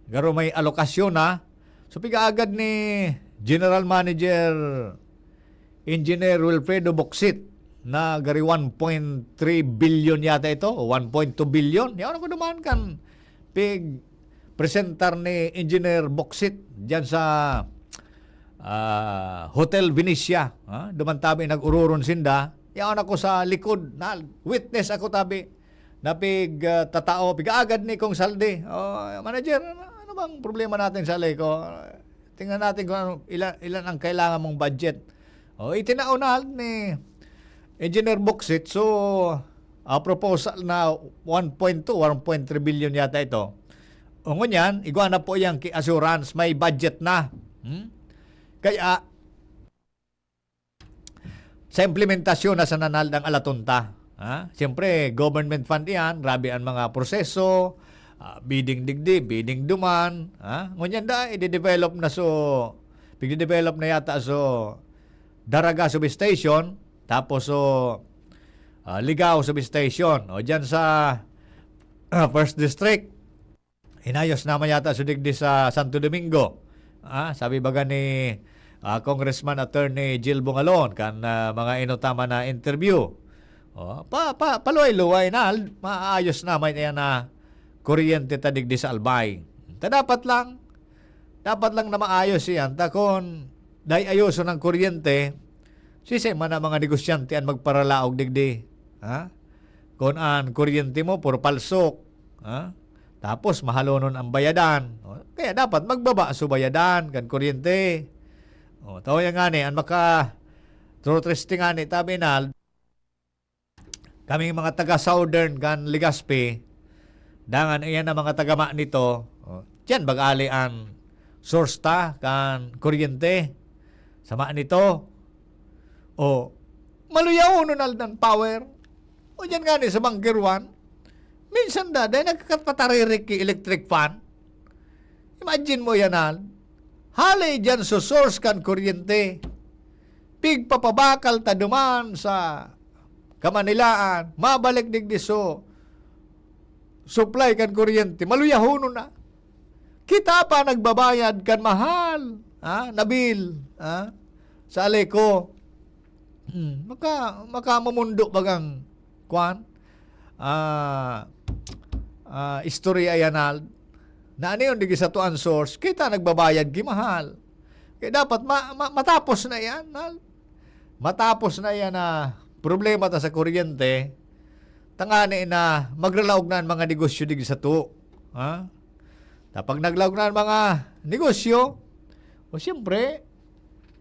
garo may alokasyon na. So, pigaagad ni General Manager Engineer Wilfredo Boksit na gari one point three billion yata ito, o one point two billion. Yaon ako duman kan pig-presentar ni Engineer Boksit diyan sa, ah, Hotel Venecia. Ha? Duman tabi nag-ururon sinda. Yaon ako sa likod, na witness ako tabi. Napig, ah, tatao, pig-aagad ni Kong Zaldy. "Oh, manager, ano, ano bang problema natin sa Aleco? Tingnan natin kung ano, ilan, ilan ang kailangan mong budget." Oh, itinao na ni Engineer Boksit. So, ah, proposal na one point two, one point three billion yata ito. O ngunyan, igwa na po yan ki assurance, may budget na. Hmm? Kaya, sa implementasyon na sa nanaldang alaton ta. Ha? Siyempre, government fund iyan, grabe ang mga proseso, ah, bidding digdi, bidding duman. Ha? Ngunyan da, i-develop na so, pigde-develop na yata so Daraga Substation, tapos so, ah, Ligao Substation. O dyan sa, ah, First District, inayos naman yata so digdi sa Santo Domingo. Ah, sabi baga ni, ah, Congressman Attorney Jill Bungalon kan, ah, mga inutaman na interview. Oh, pa, pa, paluway-luway na, maayos naman yan na kuryente ta digdi sa Albay. Ta dapat lang, dapat lang na maayos yan. Ta kun dai ayoson ang kuryente, sisay man ang mga negosyante an magparalaog digdi? Ha? Kun an kuryente mo, puro palsok. Ha? Tapos, mahalonon ang bayadan. O, kaya dapat magbaba so bayadan kan kuryente. O, tao yan ngani, ang maka-, true triste ngani, tabi na, kaming mga taga Southern kan Legazpi, dangan iyan ang mga taga Manito, o, diyan bag-ali an source ta kan kuryente. Sa Manito, o, maluyaw na naldan power. O, diyan ngani sa Bunker One, minsan da, dahil nagkakapataririk ki electric fan. Imagine mo yan, ha? Hali dyan sa source kan kuryente. Pigpapabakal ta duman sa Kamanilaan, mabalik digdi so supply kan kuryente, maluyahonon na. Kita pa nagbabayad kan mahal, ha, na bill, ha, sa Aleco. Hmm, maka-, makamumundo bagang, kwan, ah, ah, istorya yan, Al. Na ano yun, digi sa tuan source, kita nagbabayad ki mahal. Kaya dapat ma- ma- matapos na yan. Ha? Matapos na yan na problema ta sa kuryente, tangani na magralaog na ang mga negosyo digdi sato. Ha? Kapag naglaog na ang mga negosyo, o siyempre,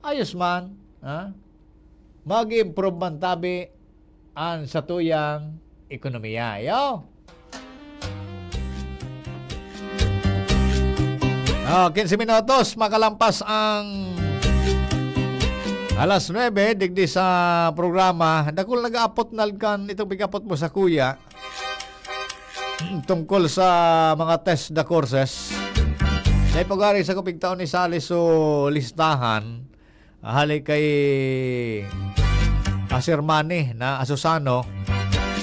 ayos man, ha? Mag-improve man tabi ang satuyang ekonomiya. Yo! Ah, quince minutos, makalampas ang alas nuebe, digdi sa programa. Dakul nag-aapot na kan itong pig-apot mo sa kuya. Tungkol sa mga TESDA courses. Sa ipag-ari sa kupig taon ni Sally so listahan, hali kay Sir Manny na Asusano,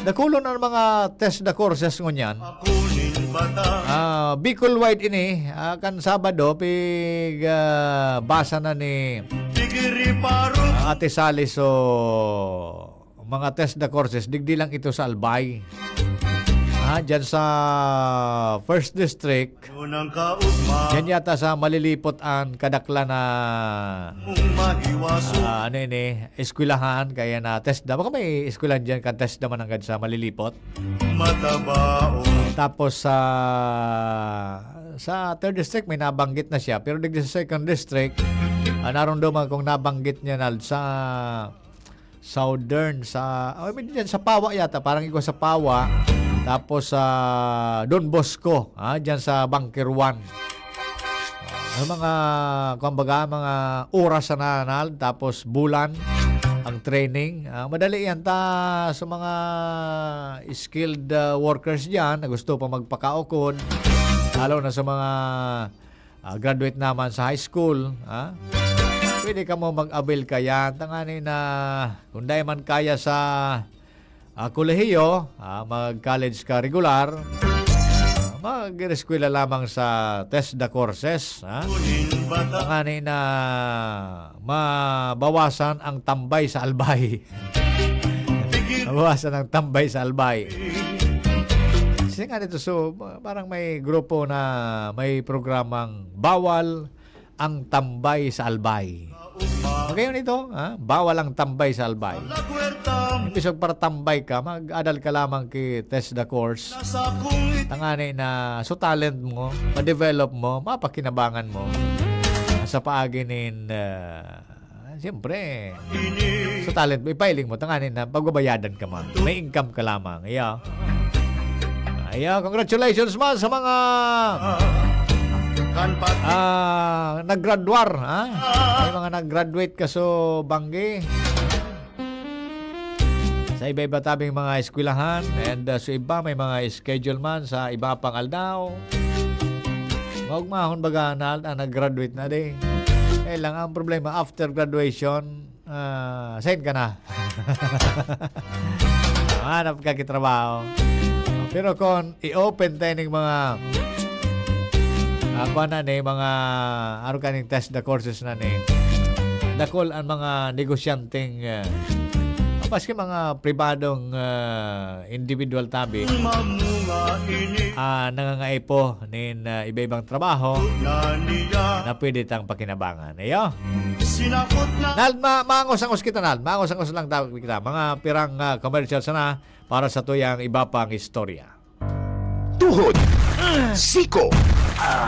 dakulon ang mga TESDA courses ngunyan. Ah, Bicol wide ini, ah, kan Sabado, pig, ah, basa na ni, ah, Ate Sally so mga TESDA courses, digdi lang ito sa Albay. Ah, dyan sa First District, dyan yata sa Malilipot ang kadaklan na, ah, ano ini, eskwelahan, kaya na TESDA. Baka may eskwelahan dyan kan TESDA mananggad sa Malilipot. Tapos sa, sa Third District, may nabanggit na siya. Pero digdi sa Second District, ah, narumduman kong nabanggit niya na sa Southern, sa, oh, I mean, dyan sa Pawa yata, parang igwa sa Pawa. Tapos sa Don Bosco, ah, dyan sa Bunker One. Ang mga, kumbaga, mga oras na nanal, tapos bulan ang training. Ah, madali yan ta sa mga skilled, ah, workers dyan na gusto pa magpakaukod, lalo na sa mga, ah, graduate naman sa high school, ah, pwede ka mo mag-avail kaya. Tangani na, kung dai man kaya sa, ah, kolehiyo, ah, mag-college ka regular, ah, mag-eskwela lamang sa TESDA courses, ah. Tangani na mabawasan ang tambay sa Albay. Mabawasan ang tambay sa Albay. Kasi nga nito, so, parang may grupo na may programang bawal ang tambay sa Albay. Magayon ito, ha? Bawal ang tambay sa Albay. Imbis magparatambay ka, mag-adal ka lamang ki TESDA course. Tangani na, so talent mo, ma-develop mo, mapakinabangan mo. Sa paagi nin, ah, siyempre, sa talent mo, ipahiling mo, tangani na, pagbabayadan ka man. May income ka lamang. Iya. Iya, congratulations man sa mga, ah, naggraduar, ha? May mga nag-graduate ka so banggi. Sa iba-iba tabing mga eskwelahan, and, ah, sa iba may mga schedule man sa iba pang aldaw. Maugmahon baga na, ah, nag-graduate na di. Kaya lang ang problema, after graduation, ah, sign ka na. Hanap ka kitrabaho. Pero kung i-open tayo ning mga, ah, kuwan na ni, mga, ano ka ning TESDA courses na ni, dakul ang mga negosyanteng, ah, maski mga pribadong, ah, individual tabi, ah, nangangaipo nin, ah, iba-ibang trabaho na pwede tang pakinabangan. Iyo. Nald, ma- maangos-angos kita, Nald. Maangos-angos lang daw kita. Mga pirang, ah, commercial sana para sa tuyang iba pang istorya. Tuhod, siko,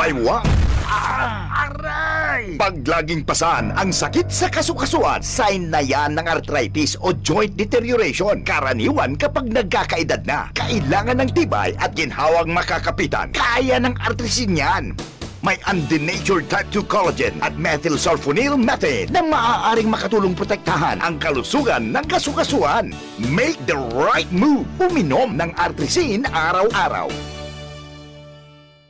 baywang, aray! Paglaging pasan ang sakit sa kasukasuan, sign na yan ng arthritis o joint deterioration. Karaniwan kapag nagkakaedad na, kailangan ng tibay at ginhawang makakapitan. Kaya ng artrisin yan. May undenatured type two collagen at methylsulfonyl methane na maaaring makatulong protektahan ang kalusugan ng kasukasuan. Make the right move. Uminom ng Artrisin araw-araw.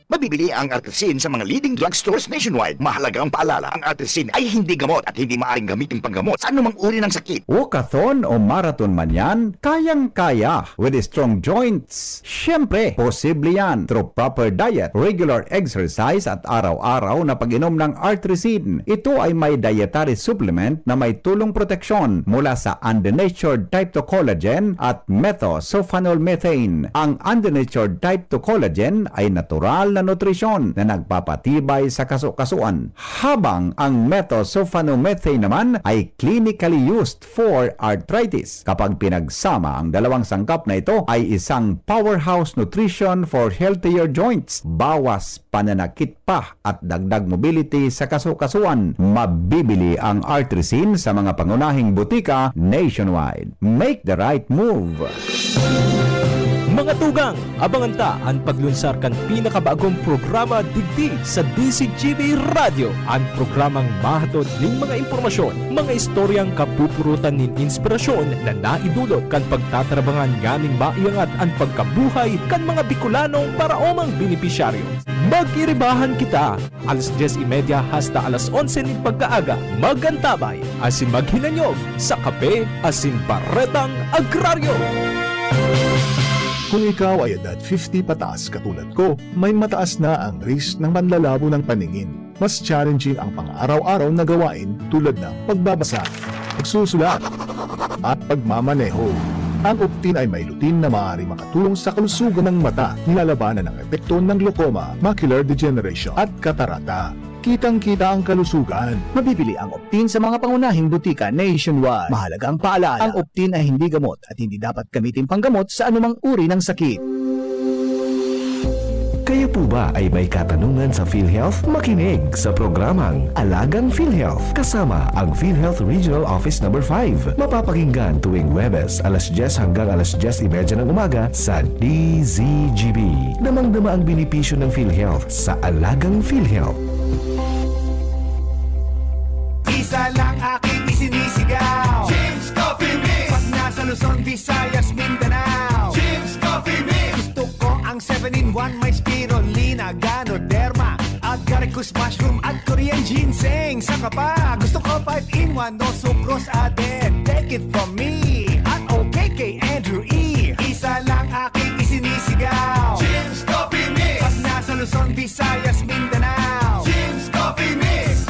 Mabibili ang Artrisin sa mga leading drugstores nationwide. Mahalagang paalala, ang Artrisin ay hindi gamot at hindi maaaring gamitin panggamot sa anumang uri ng sakit. Walkathon o marathon man yan, kayang-kaya with strong joints. Siyempre, posible yan through proper diet, regular exercise at araw-araw na pag-inom ng Artrisin. Ito ay may dietary supplement na may tulong proteksyon mula sa undenatured type two collagen at methosulfonol methane. Ang undenatured type two collagen ay natural na nutrisyon na nagpapatibay sa kaso-kasuan, habang ang methoxyphenomethaine naman ay clinically used for arthritis. Kapag pinagsama, ang dalawang sangkap na ito ay isang powerhouse nutrition for healthier joints, bawas pananakit pa at dagdag mobility sa kaso-kasuan. Mabibili ang Artrisin sa mga pangunahing butika nationwide. Make the right move! Mga tugang, abangan ta an paglunsar kan pinakabagong programa digdi sa D Z G B Radyo, an programang mahatod nin mga impormasyon, mga istoryang kapupurutan nin inspirasyon na naidulot kan pagtatrabangan nganing maiangat an pagkabuhay kan mga Bicolanong paraomang benepisyaryo. Mag-iribahan kita, alas dyes y media hasta alas onse nin pagkaaga. Mag-antabay asin maghinanyog sa Kape asin Baretang Agraryo. Kung ikaw ay edad fifty pataas katulad ko, may mataas na ang risk ng panlalabo ng paningin. Mas challenging ang pang-araw-araw na gawain tulad ng pagbabasa, pagsusulat, at pagmamaneho. Ang Optin ay may lutein na maaaring makatulong sa kalusugan ng mata, nilalabanan ang epekto ng glaucoma, macular degeneration, at katarata. Kitang-kita ang kalusugan. Mabibili ang Optin sa mga pangunahing butika nationwide. Mahalagang paalala, ang Optin ay hindi gamot at hindi dapat gamitin panggamot sa anumang uri ng sakit. Kayo po ba ay may katanungan sa PhilHealth? Makinig sa programang Alagang PhilHealth kasama ang PhilHealth Regional Office Number five. Mapapakinggan tuwing Huwebes, alas dyes hanggang alas dyes y media ng umaga sa D Z G B. Damang-dama ang benepisyo ng PhilHealth sa Alagang PhilHealth. Isa lang aking isinisigaw. Jim's Coffee Mix. Pag nasa Luzon, Visayas, Mindanao. Jim's Coffee Mix. Gusto ko ang seven-in-one, may spirulina, ganoderma, agaricus mushroom at Korean ginseng. Saka pa, gusto ko five-in-one, no sucrose added. Take it from me at okay kay Andrew E. Isa lang aking isinisigaw. Jim's Coffee Mix. Pag nasa Luzon, Visayas, Mindanao. Jim's Coffee Mix.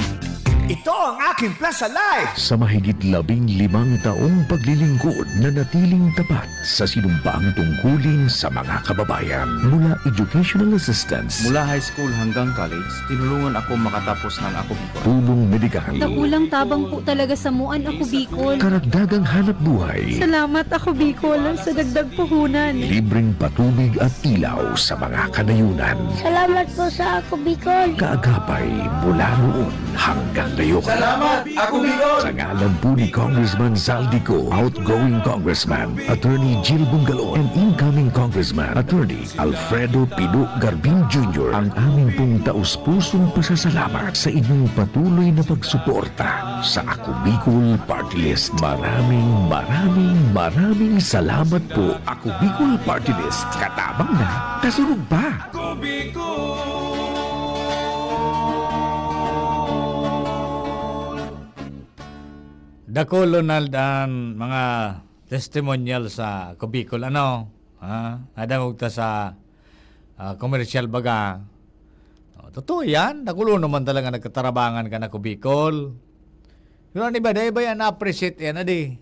Ito ang aking Plaza Life. Sa mahigit labing limang taong paglilingkod, nanatiling tapat sa sinumpaang tungkulin sa mga kababayan. Mula educational assistance, mula high school hanggang college, tinulungan ako makatapos ng Ako Bicol. Tulong medikal, dakulang tabang po talaga samo an Ako Bicol. Karagdagang hanap buhay. Salamat, Ako Bicol, sa dagdag puhunan. Libreng patubig at ilaw sa mga kanayunan. Salamat po sa Ako Bicol. Kaagapay mula noon hanggang ngayon. Salamat, Ako Bicol! Sa ngalan po ni Congressman Zaldy Co, outgoing Congressman Attorney Jill Bungalon, and incoming Congressman Attorney Alfredo Pino Garbin Junior, ang amin pong taus-pusong pasasalamat sa inyong patuloy na pagsuporta sa Ako Bicol Party List. Maraming, maraming, maraming salamat po. Ako Bicol Party List, katabang na, kasurog pa! Dakul, Ronald, an mga testimonial sa Ako Bicol, ano? Ha? Nadangog ta sa, ah, commercial baga. Oh, totoo yan. Dakul naman talaga nagkatarabangan kan Ako Bicol. Pero an iba, dai ba yan na-appreciate yan, adi?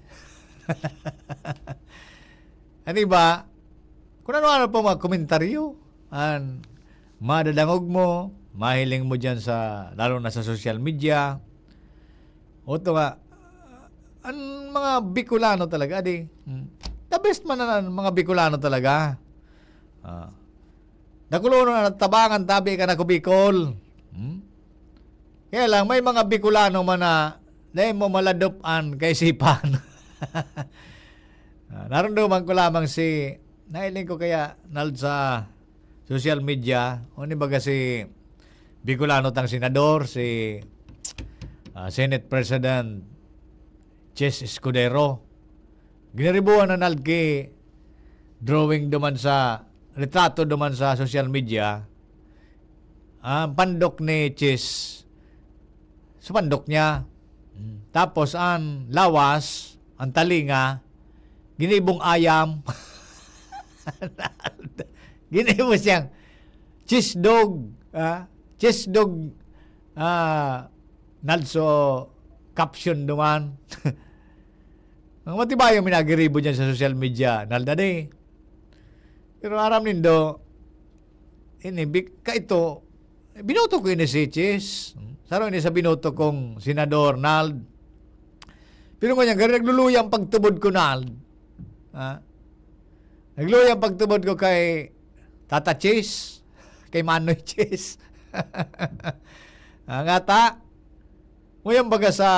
An iba, kung ano-ano pa mga komentaryo, an madadangog mo, mahiling mo dyan sa, lalo na sa social media. O ito nga, an mga Bicolano talaga, adi. Hmm. The best man an mga Bicolano talaga. Ah. Dakul na natabangan tabi kan Ako Bicol. Hmm? Kaya lang, may mga Bicolano man na dai mo maladop an kaisipan. Ah, narumduman ko lamang si, nahiling ko kaya, Nald, sa social media, o ni baga si Bicolano tang senador, si, ah, Senate President Chis Escudero. Giniribuhan na nalki drawing duman sa, litrato duman sa social media. Ang pandok ni Chis, sa pandok niya. Tapos ang lawas, ang talinga, ginibong ayam. Ginibo siyang chess dog, ah, chess dog, ah, nalso caption duman. Ang matibayo minagiribo dyan sa social media, naldadi. Pero aram nindo, ini, bi-, kaito, binoto ko ini si Chis. Saro ini sa binoto kong senador, Nald. Pero ngunyan, garo nagluluya ang pagtubod ko, Nald. Ha? Nagluluya ang pagtubod ko kay Tata Chis, kay Manoy Chis. Ah, nga ta, ngunyan baga sa,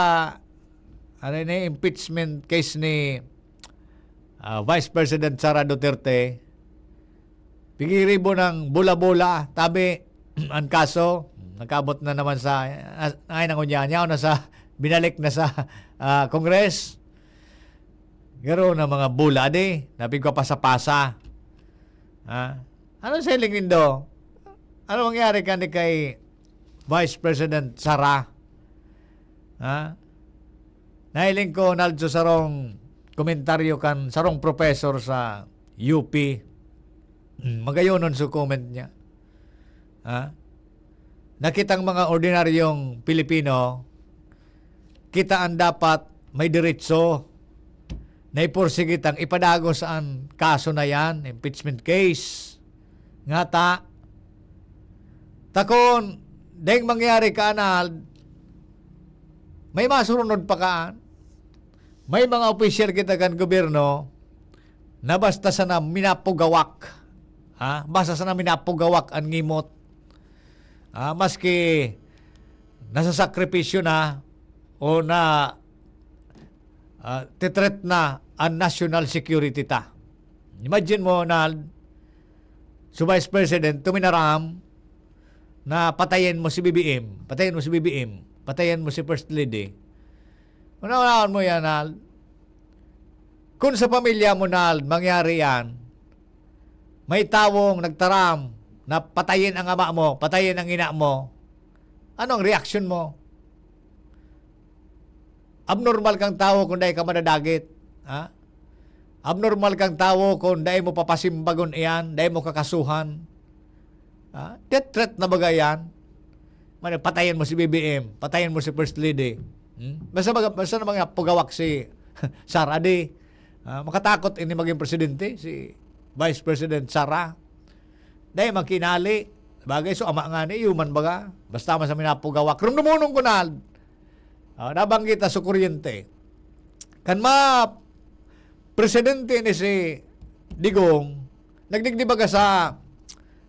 ano ini, impeachment case ni, ah, Vice President Sara Duterte, pigiribo ng bola-bola, tabi, ang kaso, nagkaabot na naman sa, ah, ay, nangunyan, yaon na sa, binalik na sa, ah, Congress. Garo na mga bola, di, napigpapasa-pasa. Ha? Ano sa hiling nindo? Ano mangyari kan kay Vice President Sara? Ha? Nahiling ko, Nald, sa sarong komentaryo kan sarong professor sa U P. Hmm, magayonon sa comment niya. Ha? Na kitang mga ordinaryong Pilipino, kita ang dapat may diretso na ipursige tang ipadagos an kaso na yan, impeachment case. Nga ta, takon, deng mangyari ka, Anald, may masurunod pa kaan. May mga opisyal kita kan gobyerno na basta sana minapugawak. Ha? Basta sana minapugawak ang ngimot. Ah, maski nasasakripisyo na o na, ah, titret na ang national security ta. Imagine mo na si Vice President tuminaram na patayin mo si B B M, patayin mo si B B M, patayin mo si First Lady. Unahon mo yan, Nald. Kung sa pamilya mo, Nald, mangyari yan, may tawong nagtaram na patayin ang ama mo, patayin ang ina mo, ano ang reaksyon mo? Abnormal kang tawo kung dai ka madadagit. Ha? Abnormal kang tawo kung dai mo papasimbagon iyan, dai mo kakasuhan. Ha? Death threat na baga yan? Mano, patayin mo si B B M, patayin mo si First Lady. Hmm? Basta, baga, basta na mga pugawak si Sara, di. Ah, makatakot ini maging presidente, si Vice President Sara. Dai magkinali. Bagay, so ama nga ni, human baga. Basta man sa minapugawak. Rumdumonon ko na, ah, nabanggit na sa kuryente. Kan ma-, presidente ni si Digong, nagdigdi baga sa,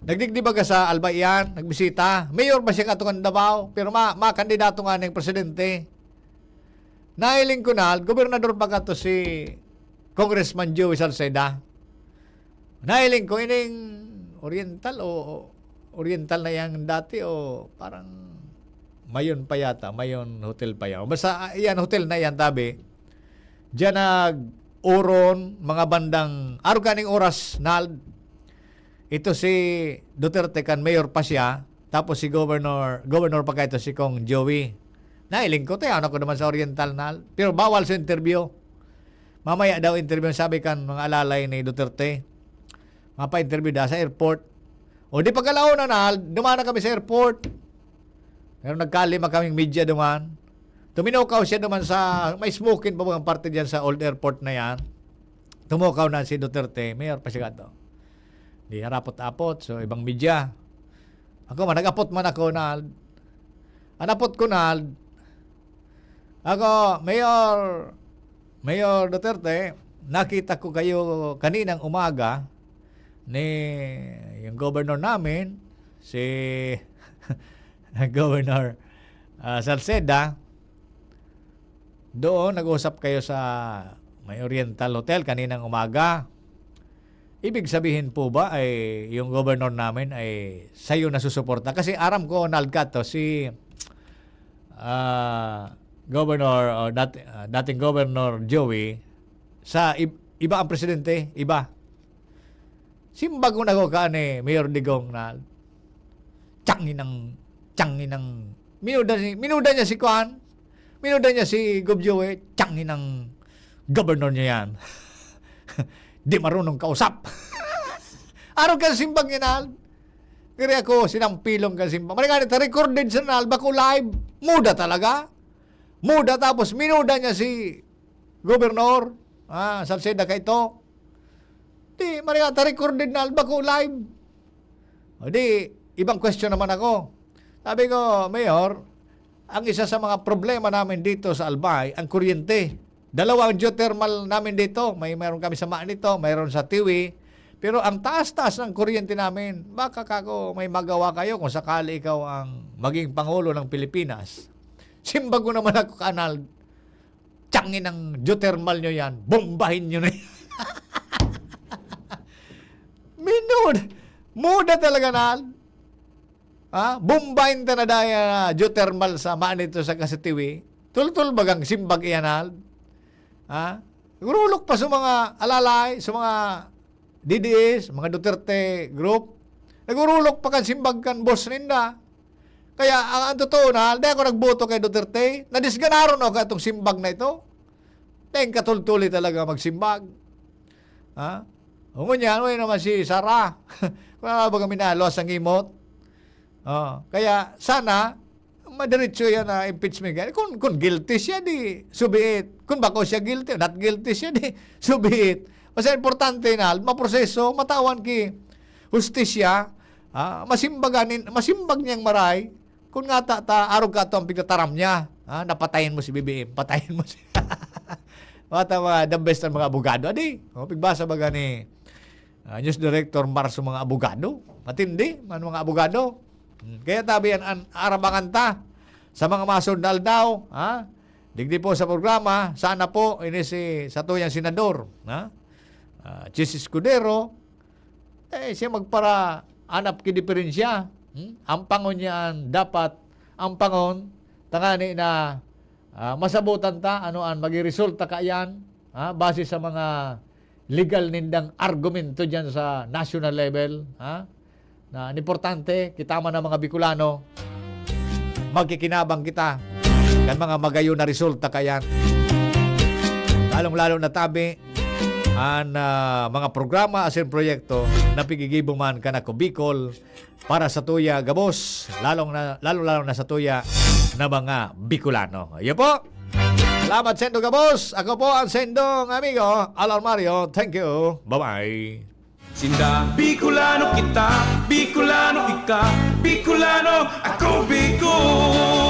nagdigdi baga sa Alba iyan, nagbisita. Mayor ba siya kato kan Davao? Pero ma-, makandidato nga ning presidente. Nahiling ko na, gobernador pa kato si Congressman Joey Salceda. Nahiling ko, ining Oriental o, o Oriental na yan dati o parang Mayon pa yata, Mayon Hotel pa yan. Basta, ah, yan, hotel na yan, tabi. Diyan nag-oron, mga bandang, arog kaning oras, Nald. Ito si Duterte kan mayor pa siya, tapos si governor, governor pa kaito si Cong Joey. Nahiling ko, tayo, ano ko naman sa Oriental, Nald. Pero bawal sa interview. Mamaya daw interview, sabi kan mga alalay ni Duterte. Mapa-interview da sa airport. O di pagkalaon na, Nald, duman na kami sa airport. Pero nagkalima kaming media duman. Tuminukaw siya duman sa, may smoking pa bang parte diyan sa old airport na yan. Tumukaw na si Duterte, mayor pa siya kato. Di harapot-apot, so ibang media. Ako man, nag-apot man ako, Nald. An apot ko, Nald, ako, Mayor, Mayor Duterte, nakita ko kayo kaninang umaga ni yung governor namin, si Governor, ah, Salceda. Doon, nag-usap kayo sa may Oriental Hotel kaninang umaga. Ibig sabihin po ba ay yung governor namin ay sa'yo nasusuporta? Kasi aram ko, Nald, kato, si, ah, Governor, o dati-, ah, dating Governor Joey, sa ib-, iba ang presidente, iba. Simbag ko na ko ka ni Mayor Digong na, "Tiyangin ang, tiyangin ang," minuda ni, minuda niya si kuan, minuda niya si Gov Joey, "Tiyangin ang governor niya yan." "Di marunong kausap." Araw ka simbag niya, Nald. Kaya ako, sinampilong ka simbag. Maringani, ta recorded sa, Nald, bako live. Muda talaga. Muda, tapos minuda niya si Gobernador, ah, Salceda kaito. Di, maringani, ta recorded, Nald, bako live. O di, ibang question naman ako. Sabi ko, "Mayor, ang isa sa mga problema namin dito sa Albay, ang kuryente. Dalawa ang geothermal namin dito. May, mayroon kami sa Manito, mayroon sa Tiwi. Pero ang taas-taas ng kuryente namin, baka kako may magawa kayo kung sakali ikaw ang maging Pangulo ng Pilipinas." Simbag ko naman ako, "Kanal, tiyangin ang geothermal nyo yan. Bombahin nyo na yan." Minod! Muda talaga, Nal. Ha? Bombahin ta na daya na geothermal sa Manito sa Kasitiwi. Tultol bagang simbag iyan, Nal. Ha? Nagurulok pa sa mga alalay, sa mga D D S, mga Duterte group. Nagurulok pa kan simbag kan boss ninda. Kaya, ang, ang totoo na, di ako nagboto kay Duterte. Nadisganaron ako katong simbag na ito. Teng katultuli talaga magsimbag. Ha? O ngunyan, uy naman si Sara. Kung ano ba kami naluwas ang imot. Oh, kaya sana, madiretso yan na impeachment. Kung, kung guilty siya, di subiit. Kung bako siya guilty, not guilty siya, di subiit. Basta importante na, maproseso, matawan ki hustisya, ah, masimbagan nin-, masimbag niyang maray, kung nga ta, ta, arog ka ato ang pigtataram niya, ah, napatayin mo si B B M, patayin mo si, mga tama, the best ang mga abogado. Adi, oh, pigbasa ba gani, ah, news director Mar sa mga abogado? Matindi, man mga abogado. Hmm, kaya tabi yan, an, arabangan ta sa mga masunod na aldaw, ha? Digdi po sa programa, sana po, ini si satuyang senador, ha? Ah, Chiz Escudero, eh, siya magparaanap ki diferensya. Hmm? Ampangon niya an dapat ampangon, tangani na, ah, masabotan ta ano an maging resulta kaiyan, ha? Base sa mga legal nindang argumento diyan sa national level, ha? Na an importante, kita man ang mga Bicolano, magkikinabang kita kan mga magayon na resulta kaiyan. Lalong-lalo na tabi an, ah, mga programa asin proyekto na pigigibo man kan Ako Bicol para sa tuya gabos, lalong na, lalong-lalo na sa tuya na mga Bicolano. Iyo po. Salamat, Sendo Gabos. Ako po ang Sendong amigo, Alan Mario. Thank you. Bye-bye. Sinda, Bicolano kita, Bicolano ika, Bicolano ako, Bicol.